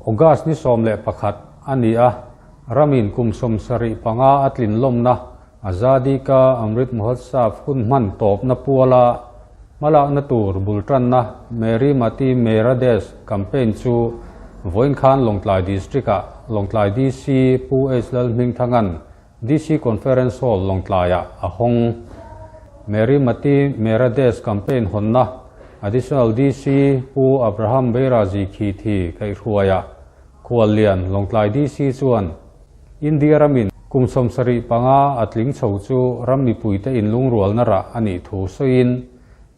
August ni 11 a ni a, ramin kum 75 a tlin lawmna Azadi Ka Amrit Mahotsav hun hman tawpna puala hmalakna tur bul tanna Meri Mati Mera Desh campaign chu vawiin khan Lawngtlai District-ah Lawngtlai DC Pu H Lalhmingthanga'n DC Conference Hall Lawngtlaiah a hawng. Meri Mati Mera Desh campaign hawnna Additional DC Pu Abraham Beirazi Khithi kaihhruaiah Khuallian Lawngtlai DC chuan India ramin kum 75 a tling chho chu ram mipuite inlungrualna rah a nih thu sawiin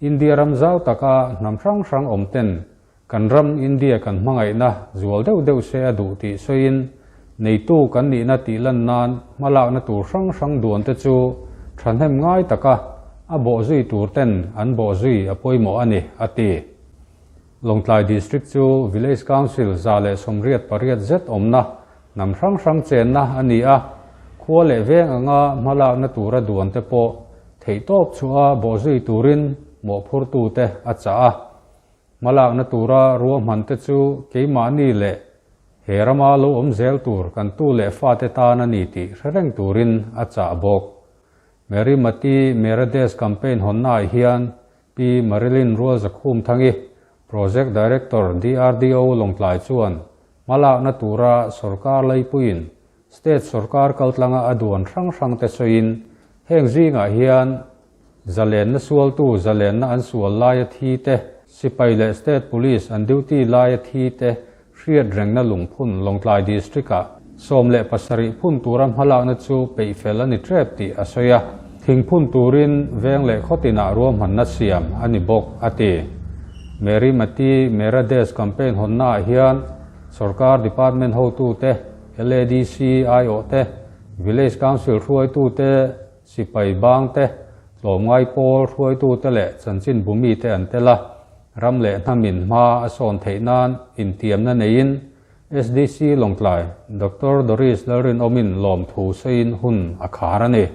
India ram zau taka hnam hrang hrang awm ten kan ram India kan hmangaihna zual deuh deuh se a duh tih sawiin neitu kan nihna tih lan nan hmalakna tur hrang hrang duan te chu thahnem ngai taka a bawhzui tur ten an bawhzui a pawimawh a ni, a ti. Lawngtlai District chu Village Council 188 zet awmna hnam hrang hrang chenna a ni a, khua leh veng anga hmalakna tura duan te pawh theihtawp chhuah a bawhzui turin mawhphurtute a chah a. Hmalakna tura ruahman te chu keimahni leh he rama lo awm zel tur kan tu leh fate tan a ni tih hre reng turin a chah bawk. Meri Mati Mera Desh campaign hawnnaah hian Pi Marilyn Rualzakhumthangi, Project Director DRDO Lawngtlai chuan hmalakna tura sorkar laipuiin State sorkar kaltlanga a duan hrang hrang te sawiin heng zingah hian zalenna sualtu zalenna an sual laia thi te, sipai leh State Police an duty laia thi te hriat rengna lungphun Lawngtlai District-ah 17 phun tura hmalakna chu peih fel a ni tep tih a sawi a, thingphun turin veng leh khawtinah ruahmanna siam a ni bawk, a ti. Meri Mati Mera Desh campaign hawnnaah hian sorkar department hotute, LADC aiawh te, Village Council hruaitute, sipai bang te, tlawmngai pawl hruaitute leh chanchin bumi te an tel a, ram leh hnamin hma a sawn theih nan intiamna neiin SDC Lawngtlai Doctor Doris Lalrinawmin lawmthu sawiin hun a khar a ni.